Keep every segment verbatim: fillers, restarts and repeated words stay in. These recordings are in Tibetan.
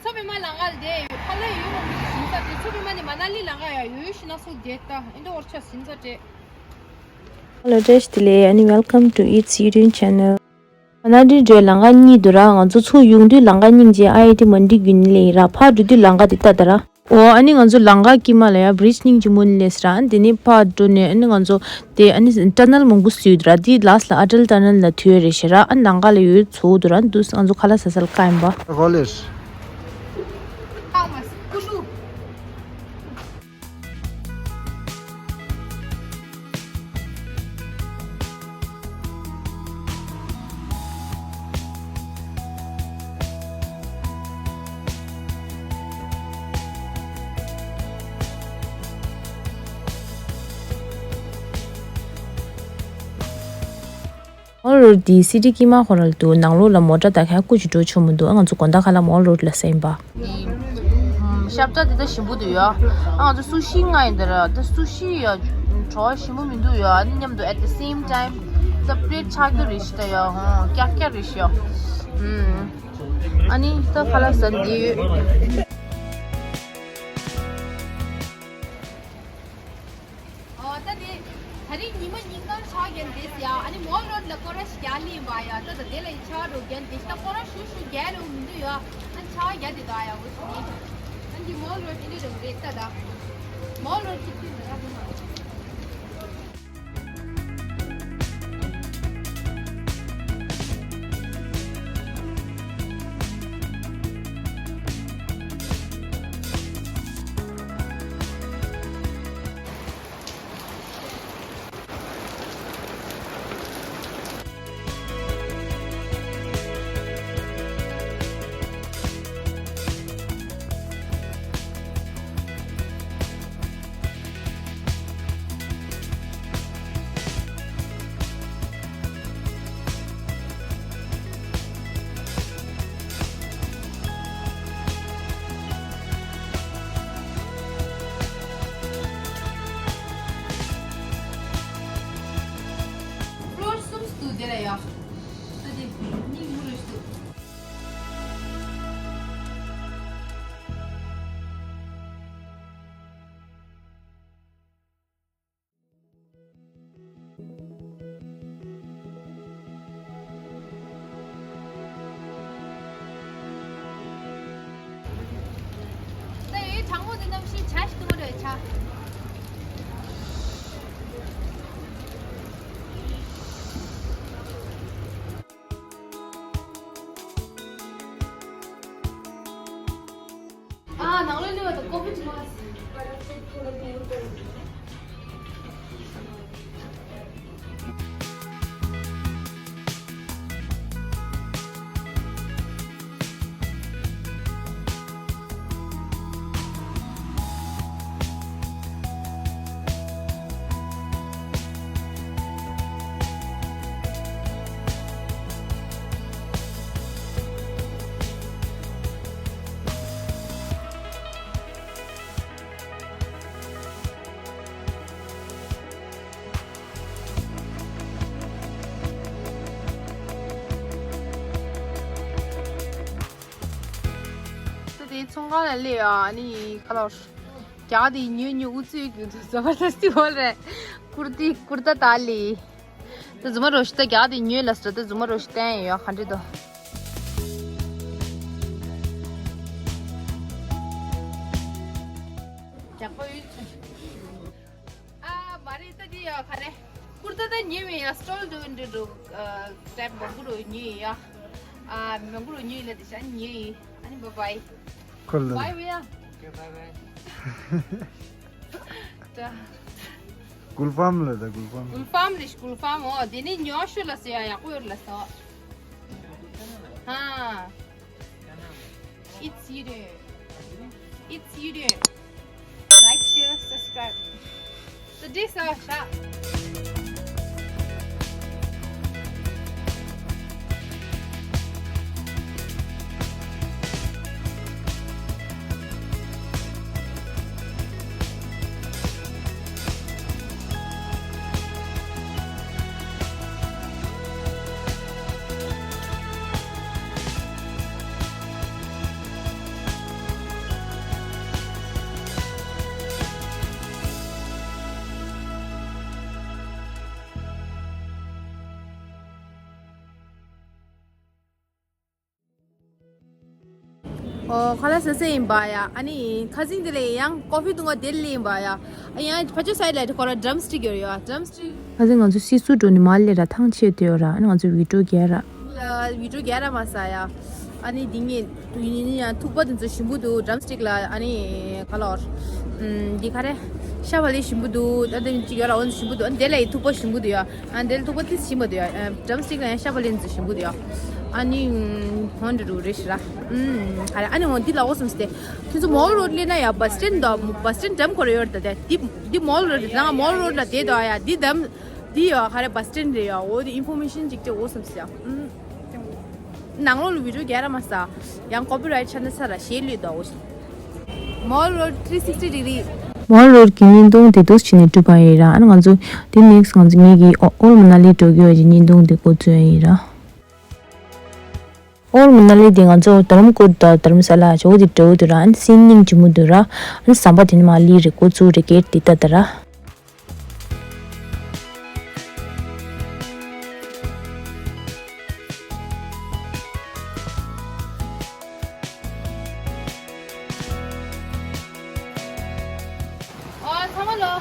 མཚོ་པདྨ་ལམ་ཁ་དེ་ཕ་ལ་ཡོད་མ་མི་ཞིང་ས་དེ། མཚོ་པདྨ་ནི་མ་ན་ལི་ལམ་ཁ་ཡ་ཡོད་ཤི་ན་སུ་རྒྱལ་ཏ་ཨིན་དོ་འོར་ཆ་ཞིང་ས་དེ། Hello, བཀྲ་ཤིས་བདེ་ལེགས། ཨ་ནི་welcome to Eats Eating channel. མ་ན་ལི་འགྲོའི་ལམ་ཁ་གཉིས་འདུག་ར། ང་ཚོ་ཚུར་ཡོང་དུས་ལམ་ཁ་སྙིང་རྗེ་ཨའི་ཊི་མན་ཌི་གུན་ལས་ར། ཕར་འགྲོ་དུས་ལམ་ཁ་དེ་ལྟ་ད་ར། འོ་ཨ་ནི་ང་ཚོ་ལམ་ཁ་དཀྱིལ་མ་ལ་ཡ་བྲིཇ་སྙིང་རྗེ་མོ་ནི་ལས་སི་ར། ཨ་ནི་དེ་ནི་ཕར་འགྲོ་ནས་ཨ་ནི་ང་ཚོ་དེ་ཨ་ནི་ཊ་ནལ་མང་པོ་སུས་འདུག་ར། དེ་ལ་སི་ལ་ཨ་ཊལ་ཊ་ནལ་ལ་ཐུག་ཡོད་རེད་ཤི་ར། ཨ་ནི་ལམ་ཁ་ལ་ཡོད་ཚུགས་འདུག་ར། འདུག་ང་ཚོ་ཁ་ལག་ཟ་ས་ལ་ཁ་ཡིན་པ། གོ་ལེར། མོལ་རོཌ་འདི་སི་ཊི་དཀྱིལ་མ་ཁོ་རང་ལ་འདུག། ནང་ལོགས་ལ་མོ་ཊ་དང་ཁ་ཀུ་ཅི་འགྲོ་ཆོག་མི་འདུག། ཨ་ང་ཚོ་དགོང་དག་ཁ་ལག་མོལ་རོཌ་ལ་ཟ་ཡིན་པ། ཤབ་ཏ་དེ་ད་ཞིམ་པོ་འདུག་ཡ། ཨ་ང་ཚོ་སུ་ཤི་ང་ཡིན་ད་ར། ད་སུ་ཤི་ཡ་བྲོ་བ་ཞིམ་པོ་མི་འདུག་ཡ། ཨ་ནི་མཉམ་དུ་at the same time ད་པི་ལེཊ་ཆག་རྒྱུ་རེད་ཤི་ད་ཡ། ཧོ་ཀྱག་ཀྱག་རེད་ཤི་ཡ། ཨ་ནི་ད་ཁ་ལག་ཟ་འདི་ཡོད། ཨོ་ད་དེ་ད་རིང་ཉི་མ་ཉིན་གང་ཆ་རྒྱན་དེ་ཡ། ཨ་ནི་མོལ་རོཌ་ལ་སྐོར་ར་ཞིག་རྒྱག་ལེན་པ་ཡ། ད་ད་དེ་ལ་ཡི་ཆ་རོ་རྒྱན་དེ་ད་སྐོར་ར་ཞུ་ཞུ་རྒྱག་རོ་མི་འདུག་ཡ། ཨ་ཆ་རྒྱག་དེ་ད་ཡ་འོ་ཞིག་ཨ་ནི་མོལ་རོཌ་དེ་འདྲ་རེད་ད། ད་མོལ་རོཌ་གཅིག་དེ་འདྲ་ར། ཕློར་གསུམ་འདུག་དེ་ལ་ཡ། ད་དེ་སྙིང་མུ་རུ་འདུག། ད་ཡོད་གྲང་མོ་དེ་གནམ་གཤིས་ཆ་ཞིག་ཏུ་མ་རེད་ཆ། ཨ་ནང་ལོགས་ལུས་པ་དང་ཀོ་ཕི་ཅི་མ་ཟིན། ད་དེ་ཚོང་ཁང་ལ་སླེབས་ཡ། ཨ་ནི་ཁ་ལག་རྒྱག་དེ་ཉོས་ཉོས་འུ་ཚོའི་རྒྱུན་དུ་ཛ་བར་དསྟི་བོ་རེད། ཀུར་ཏི་ཀུར་ཏ་ཏཱ་ལི། ད་རྫུན་མ་རོ་ཤི་ད་རྒྱག་དེ་ཉོས་ལ་སི་ད་རྫུན་མ་རོ་ཤི་བསྟན་ཡོད་ག་འདྲི་དོ། རྒྱག་པ་ཡོད་ཚོད། ཨ་མ་རེད་ད་དེ་ཡ་ག་རེ། ཀུར་ཏ་ད་ཉོས་མེད་ཡ། སི་ཊོལ་དུ་འདྲི་འགྲོ། ཨ་ཊེབ་མང་པོ་རུ་ཉོས་ཡ། ཨ་མང་པོ་རུ་ཉོས་ལ་དེ་ཤ་ཉོས་ཡིན། ཨ་ནི་བཱའི་བཱའི། ཁོ་ལ། བཱའི་བཱའི་ཡ། ཨོ་ཁེ་བཱའི་བཱའི། ད། གུལ་ཕམ་ལ་ད་གུལ་ཕམ། གུལ་ཕམ་རེད་གུལ་ཕམ། འོ་དེ་ནི་ཉོ་ཤོག་ལ་ཟེར་ཡ་ཡག་པོ་ཡོད་ལ་ཟེར། ཧ། It's you. It's you. Like, share, subscribe. So this is our shop. ཨོ་ཁ་ལག་ཟ་ས་ཡིན་པ་ཡ། ཨ་ནི་ཁ་སང་དེ་ལ་ཡང་ཀོ་ཕི་འཐུང་ག་དེ་ལ་ཡིན་པ་ཡ། ཨ་ཡང་ཕ་ཆོས་སའི་ལ་ཁོ་ར་ཌམ་སི་ཊིག་ཡོད་རེད་ཡ། ཌམ་སི་ཊིག་ཁ་སང་ང་ཚོ་སི་སུ་འགྲོ་ནས་མར་སླེབས་ར་ཐང་ཆད་དེ་ཡོད་ར། ཨ་ནི་ང་ཚོ་བི་ཌིའོ་རྒྱག་ར། ལ་བི་ཌིའོ་རྒྱག་ར་མ་ཟ་ཡ། ཨ་ནི་འདི་ངས་ཡིན་ཡང་ཐུག་པ་དེ་ཚོ་ཞིམ་པོ་འདུག་ཌམ་སི་ཊིག་ལ། ཨ་ནི་ག་ལོར་འདི་ག་རེ་ཤ་བག་ལེབ་ཞིམ་པོ་འདུག་ཨ་དེ་ཅིག་ཡོད་ར། འོ་ཞིམ་པོ་འདུག་ཨ་ནི་དེ་ལ་ཡི་ཐུག་པ་ཞིམ་པོ་འདུག་ཡ། ཨ་དེ་ལ་ཐུག་པ་དེ་ཞིམ་པོ་འདུག་ཡ། ཌམ་སི་ཊིག་ལ་ཡང་ཤ་བག་ལེབ་འདི་ཞིམ་པོ་འདུག་ཡ། ཨ་ནི་ཧོན་འདྲ་རུ་རེ་ཞིག་ར། ཨ་རེ་ཨ་ནི་འོ་འདི་ལ་འོ་སམ་སྟེ། ཁྱེད་ཚོ་མོལ་རོ་ཌི་ལ་ན་ཡ་བ་སི་ཊན་དང་བ་སི་ཊན་འགྲམ་ཁོ་ར་ཡོད་རེད་ད། དེ་འདི་འདི་མོལ་རོ་ཌི་རེད་ད། ང་མོལ་རོ་ཌི་ལ་བསྡད་འདུག་ཡ། འདི་འགྲམ་འདི་ཡ་ག་རེ་བ་སི་ཊན་རེད་ཡ། འོ་དེ་ཨིན་ཕོར་མེ་ཤན་ཅིག་སྤྲད་འོ་སམ་སྟེ་ཡ། ནང་ལོགས་ལ་བི་ཌིའོ་རྒྱག་ར་མ་ཟ། ཡང་ཀོ་པི་རའིཊ་ཆགས་ན་ཚར་ར་ཞེས་ལུས་འདུག་འོ། མོལ་རོ་ཌི་ཐི་རི་སིག་སི་ཊི་ཌི་གྷི་རི། མོལ་རོ་ཌི་གི་བརྙན་ཐུང་དེ་འདུག་བྱས་ནས་གྲུབ་པ་ཡིན་ར། ཨ་ནི་ང་ཚོ་དེ་ནེག་སི་ང་ཚོ་ངེད་ཀྱི་ཨོ་ཨོལ་མ་ན་ལི་འགྲོ་གི་ཡོད་ཀྱི་བརྙན་ཐུང་དེ་འགོ་བཙུགས་ཡ་ཡིན་ར། ཨོལ་མ་ན་ལི་དེ་ང་ཚོ་དྷ་རམ་ཀོཊ་དང་དྷ་རམ་ས་ལ་ཇོ་བོ་དེ་འདྲ་བོ་འདུག་ར། ཨ་ནི་སེམས་སྙིང་རྗེ་མོ་འདུག་ར། ཨ་ནི་ཟམ་པ་དེ་ནས་མར་སླེབས་རེད། འགོ་བཙུགས་རེད། གེ་ཊི་དེ་ལྟ་ད་ར། ཨོ་ཚང་མ་ལོ།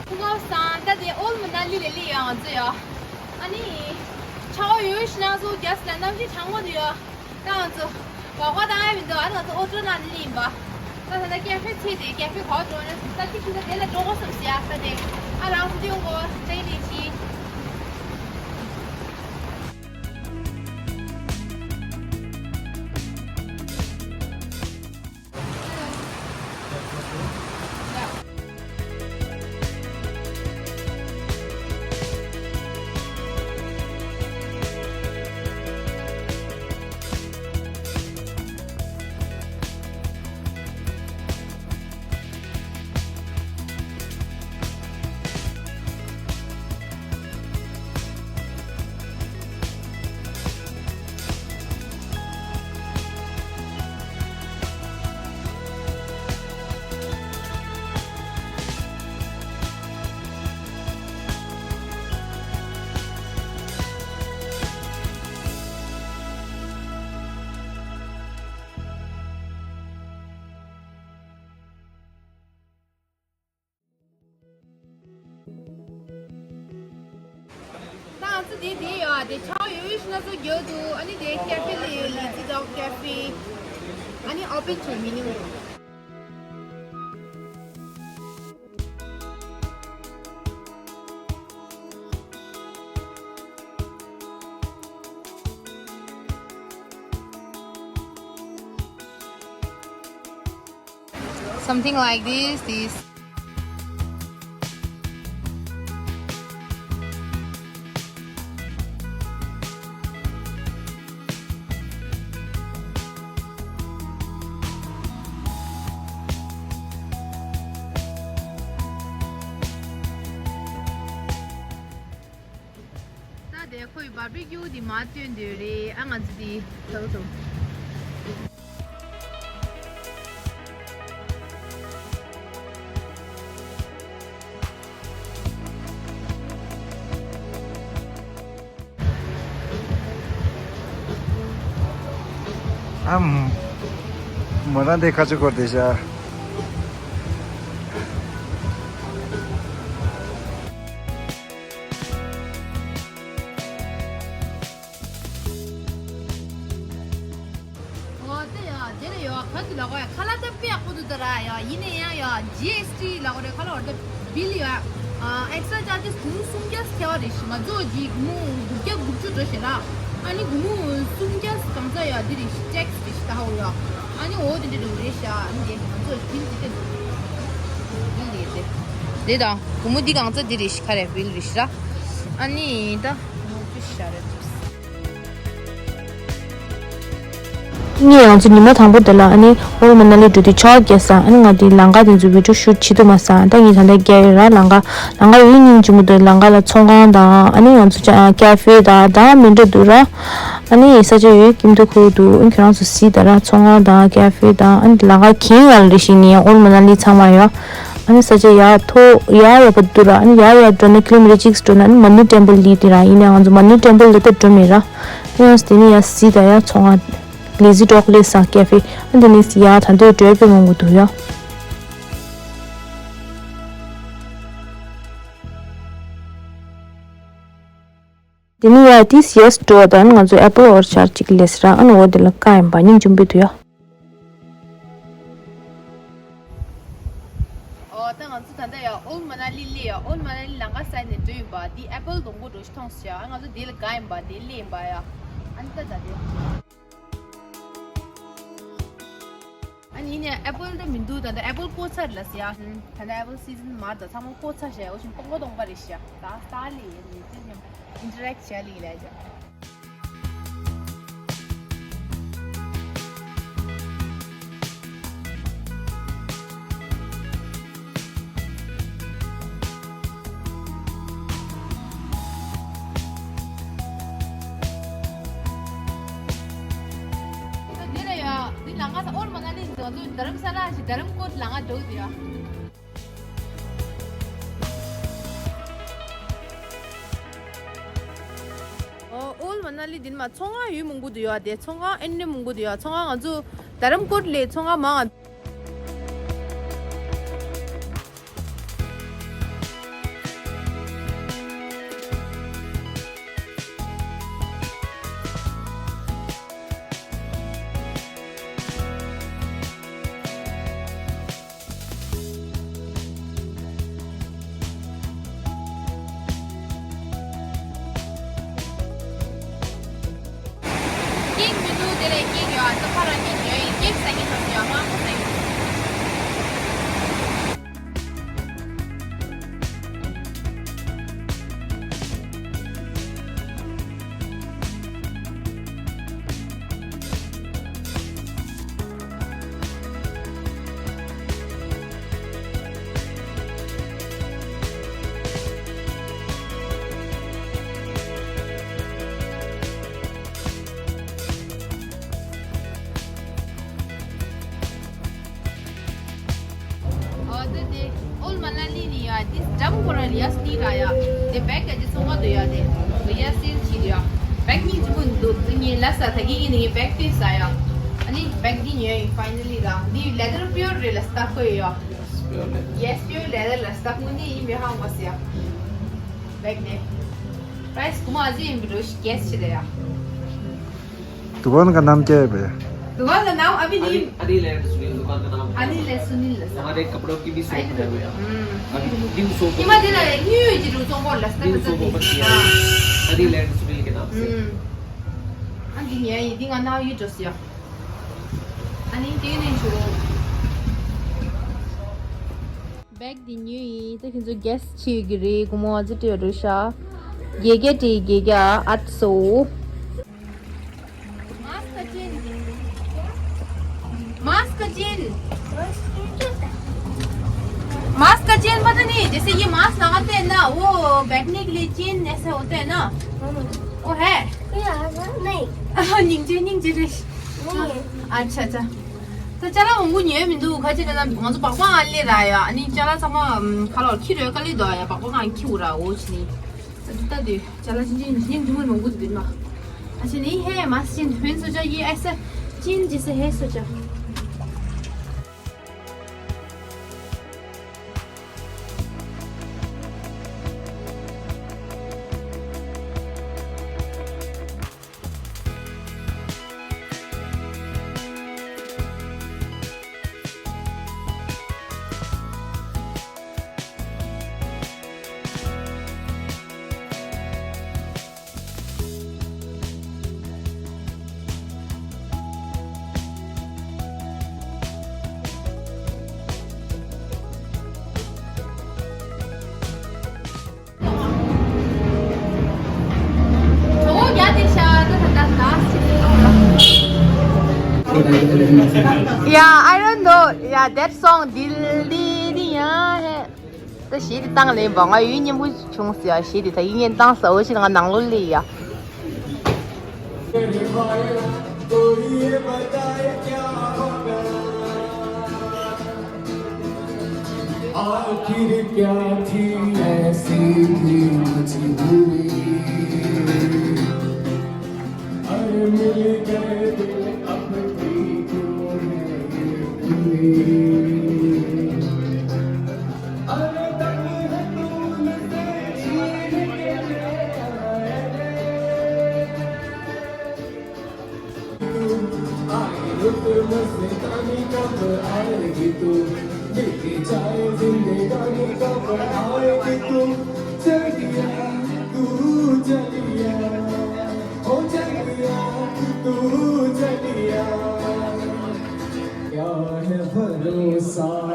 ཐུགས་ཁམས་བཟང་། ད་དེ་ཨོལ་མ་ན་ལི་ལ་སླེབས་ཡོད་ང་ཚོ་ཡ། ཨ་ནི་ཆར་པ་ཡོད་ཤི་ན་སོ་རྒྱ་སི་ལ་གནམ་གཤིས་གྲང་མོ་འདུག་ཡ། ད་ང་ཚོ་སྒོག་པ་བཏང་ཡ་མི་འདུག་ཨ་ནི་ང་ཚོ་ཨོ་ཊོ་ནང་ལ་སླེབས་ཡིན་པ། ད་ད་ལྟ་ཀེ་ཧྥེ་ཚེ་དེ་ཀེ་ཧྥེ་ག་པར་འགྲོ་ན་ད་ཅི་ཤི་ད་དེ་ལ་འགྲོ་དགོས་བསམ་སི་ཡ། ད་དེ་ཨ་རང་སུ་དེ་ཡོང་གོ་ཏྲེ་ནི་ཆི། ད་ང་ཚོ་དེ་དེ་ཡོད་ཨ། དེ་ཆར་པ་ཡོད་ཤི་ན་སོ་རྒྱག་འདུག་ཨ་ནི་དེ་ཀེ་ཧྥེ་ལ་ཡོད། ལི་ཙི་ཌོག་ཀེ་ཧྥེ། ཨ་ནི་ཨོ་པན་བྱས་མི་ཉུང་། Something like this, this. ད་དེ་ཁོའི་བར་བི་ཀིའུ་དེ་མར་སྟོན་འདོད་རེད། ཨ་ང་ཚོ་དེ་ཐོག་ཐོག་ཨམ། མོ་རང་དེ་ཁ་ཆུ་སྐོར་དེ་ཤ། ཨོ་དེ་ཡ་དེ་ལ་ཡ་ག་ཚོད་ལ་གོ་ཡ། ཁ་ལག་ད་དཔེ་ཡག་པོ་འདུག་ད་ར་ཡ། ཡིན་ན་ཡང་ཡ་ཇི་ཨེས་ཊི་ལ་གོ་རེ་ཁ་ལག་བར་ད་བིལ་ཡ། ཨ་ཨེག་སི་ཊ་ར་ཅར་ཇི་སི་སུམ་བརྒྱ་ཐེ་བ་རེད་ཤི། ང་ཚོ་གི་སྒོར་མོ་དགུ་བརྒྱ་དགུ་བཅུ་འགྲོ་ཤེ་ར། ཨ་ནི་སྒོར་མོ་སུམ་བརྒྱ་གང་ཙམ་ཡ་འདི་རེད་ཤི། ཊེག་སི་རེད་ཤི་ད་ཧ་གོ་ཡ། ཨ་ནི་འོ་དེ་འདྲ་རེད་ཤ། ཨ་ནི་དེ་ང་ཚོ་བིལ་དེ་དེ་འདུག་བིལ་དེ་དེ་དེ་དང་སྒོར་མོ་འདི་གང་ཙམ་འདི་རེད་ཤི། ཁ་རེ་བིལ་རེད་ཤི་ར། ཨ་ནི་ད་ང་ཚོ་ཤ་རེད། ངས་ང་ཚོ་ཉི་མ་དང་པོ་དེ་ལ་ཨ་ནི་ཨོལ་མ་ན་ལི་འགྲོ་དུས་ཆར་པ་རྒྱག་ས། ཨ་ནི་ང་དེ་ལམ་ཁ་དེ་ཚོ་བི་ཌིའོ་ཤུཊ་བྱེད་ཐུབ་མ་སོང་། ད་ངས་ད་ལྟ་རྒྱག་ཡོད་ར། ལམ་ཁ་ལམ་ཁ་ཡོད་སྙིང་རྗེ་མོ་འདུག་ལམ་ཁ་ལ་ཚོང་ཁང་དང་། ཨ་ནི་ང་ཚོ་ཅ་ཀེ་ཧྥེ་དང་ད་མི་འདྲ་འདུག་ར། ཨ་ནི་ས་ཆ་ཡོད་ཀྱིན་འདུག་ཁུག་འདུག་ཨ་ནི་ཁྱེད་རང་ཚོ་གཟིགས་ད་ར། ཚོང་ཁང་དང་ཀེ་ཧྥེ་དང་། ཨ་ནི་ལམ་ཁ་གྱེན་ལ་རེ་ཞིག་ནས་ཨོལ་མ་ན་ལི་ཚང་མ་ཡོད། ཨ་ནི་ས་ཆ་ཡག་མཐོ་ཡག་ཡག་པོ་འདུག་ར། ཨ་ནི་ཡག་ཡག་འགྲོ་ན་ཀི་ལོ་མི་ཊར་གཅིག་འགྲོ་ན་ཨ་ནི་མ་ནུ་ཊེམ་པལ་སླེབས་དེ་ར། ཡིན་ནའང་ང་ཚོ་མ་ནུ་ཊེམ་པལ་ལ་ད་འགྲོ་མེད་ར། ཡང་དེ་ནས་ཡར་གཟིགས་དང་ཡར་ཚོང་ཁང་ Lazy Dog ལས་ས་ཀེ་ཧྥེ། ཨ་འདི་ནས་ཡ་ད་འདོད་འགྲོས་པའི་མང་པོ་འདུག་ཡ། འདི་ནི་ཡ་this yes door དང་ང་ཚོ་Apple Orchard གཅིག་ལས་ར་ཨ་ནི་འོ་འདི་ལ་ཀ་ཡིན་པ་སྙིང་རྗེ་པོ་འདུག་ཡ། ཨོ་ད་ང་ཚོ་ད་ལྟ་ཡ་ཨོལ་མ་ན་ལི་སླེབས་ཡ། ཨོལ་མ་ན་ལི་ལམ་ཁ་སའིཌ་ནས་འགྲོ་ཡིན་པ། འདི་ཨེ་པལ་སྡོང་པོ་འདྲ་ཞིག་མཐོང་སོང་ཡ། ང་ཚོ་འདི་ལ་དགའ་ཡིན་པ། འདི་སླེབས་ཡིན་པ་ཡ། ཨ་ནི་ད་ད་དེ། ཨ་ནི་ཡིན་ནའི་ཨེ་པལ་འདྲ་མི་འདུག་ད་ལྟ་ཨེ་པལ་བཀོག་ཚར་ལ་ཟེར་ཡ། ད་ལྟ་ཨེ་པལ་སི་ཛན་མར་ད་ཚང་མ་བཀོག་ཚར་ཤག་འོ་ཞིང་སྟོང་པ་སྟོང་པ་རེད་ཤག་ད་ས་ལི་ཡིན་ནི་ཅི་ཡང་ཨིན་ཊར་རེག་བྱ་ལི་ལ་ཡ། འདི་ལ་ཡ། འདི་ལམ་ཁ་ས་ཨོལ་མ་ན་ལི་ང་ཚོ་དྷ་རམ་ས་ལ་ཞིག་དྷ་རམ་ཀོཊ་ལམ་ཁ་འགྲོ་གི་ཡ། ཨོ་ཨོལ་མ་ན་ལི་འདི་ནས་མར་ཚོང་ཁང་ཡོད་མང་པོ་འདུག་ཡ། དེ་ཚོང་ཁང་ཨེ་ནི་མང་པོ་འདུག་ཡ། ཚོང་ཁང་ང་ཚོ་དྷ་རམ་ཀོཊ་ལས་ཚོང་ཁང་མང་ང་། ཀེག་མི་འདུག་དེ་ལས་ཀེག་ཡོད་ཨ། ད་ཕར་ར་ཀེག་ཡོད་ཡིན། ཀེག་ཟ་གི་འདུག་ཡ། མང་པོ་ཟ་གི་འདུག་ཨོ་དེ་དེ་ཨོལ་མ་ན་ལི་ནས་ཡ། དེ་འགྲམ་ཁོ་ར་ལ་ཡ་སི་ཊི་ར་ཡ། དེ་བེག་ག་ཅི་ཚོང་ཁང་དུ་ཡ། དེ་ཡ་སེལ་བྱེད་དུ་ཡ། བེག་གཉིས་ཅི་མོ་འདུག་དེ་ངས་ལ་ས་ད་གི་ཡིན་ནི་བེག་དེ་ཟ་ཡ། ཨ་ནི་བེག་འདི་ཉོས་ཡིན། ཕའི་ནལ་ལི་ར་འདི་ལེ་དར་པིའུར་རེད་ལ་སྟག་ཁོ་ཡོད་ཡ། ཡེ་སི་པིའུར་ལེ་དར་ལ་སྟག་ཁོ་འདི་ཡིན་མི་ཧང་བ་སི་ཡ། བེག་དེ་པ་རའི་སི་གོ་མ་ཨ་ཟི་ཡིན་པི་རོ་ཤི་གེ་སི་བྱེད་དུ་ཡ། दुकान का नाम क्या है भैया? दुकान का नाम अभी नहीं। अली, अली लैंड सुनील दुकान का नाम है। अली लैंड सुनील है सर। हमारे कपड़ों की भी शॉप है भैया। हम्म। अभी न्यू शॉप ये मत देना, न्यू है जी, जो को लस्ता न्यू शॉप ओपन किया है। हाँ। अली लैंड सुनील के नाम से। हम्म। हाँ जी, ये, ये दिंगा ना, ये ड्रेस या। अनी के नहीं छोड़ो। བེག་འདི་ཉོས་ཡིན། ད་ཁྱེད་ཚོ་གེ་སི་བྱེད་ཀྱི་རེད། སྒོར་མོ་ཨ་ཙི་སྤྲད་རོགས་ཤག་བརྒྱད་བརྒྱ་སྤྲད། བརྒྱད་བརྒྱ་ཨ་སོ། मास्क का चेन। मास्क का चेन। मास्क का चेन पता नहीं, जैसे ये मास्क लगाते हैं ना, वो बैठने के लिए चेन ऐसे होते हैं ना, वो है? नहीं। नीचे, नीचे। अच्छा, अच्छा। ད་ཅ་ལག་མང་པོ་ཉོས་མི་འདུག་ཁ་ཅིག་ན་ང་ཚོ་སྦག་སྦག་ཨང་ལས་ར་ཡ། ཨ་ནི་ཅ་ལག་ཚང་མ་ཁ་ལོར་ཁྱི་རོའི་ཀ་ལི་དོ་ཡ། སྦག་སྦག་ཨང་ཁྱི་འུ་ར་འོ་ཅི་ནི། ད་ད་དུ་ཅ་ལག་ཅི་ཅི་ཉིན་འདུག་མང་པོ་འདུག་མ། ཨ་ཅི་ནི་ཧེ་མ་སི་ཅིན་ཧུན་སོ་ཅ་ཡི་ཨེ་སེ་ཅིན་ཇི་སེ་ཧེ་སོ་ཅ། Yeah, I don't know. Yeah, that song, Dil Di Diya Hai. ད་གཞས་དེ་བཏང་ལེན་པ་ང་ཡུལ་སྙན་པོ་བྱུང་ཟེར་ཡ། གཞས་དེ་ད་ཡིན་ངན་བཏང་ཟེར་བ་ཞིག་ང་ནང་ལོགས་སླེབས་ཡ། आखिर क्या थी ऐसी थी मजबूरी, अरे मिल गए दिल अपने। آئے رت مستانی کب آئے گی تو؟ دیکھے جائے زندگانی کب آئے گی تو؟ چلیا، تو چلیا، او چلیا، تو چلیا۔ کیا ہے بھروسہ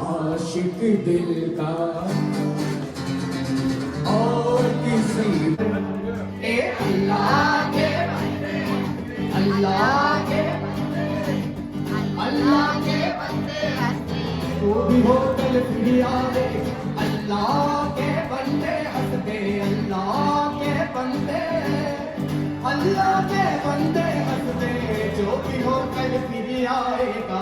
عاشق دل کا اور کسی؟ اے اللہ کے بندے، اللہ کے بندے، اللہ کے بندے ہنس گئے۔ تو بھی ہو کل پھر آئے، اللہ کے بندے ہنس گئے، اللہ کے بندے، اللہ کے بندے ہنس گئے۔ جو بھی ہو کل پھر آئے گا۔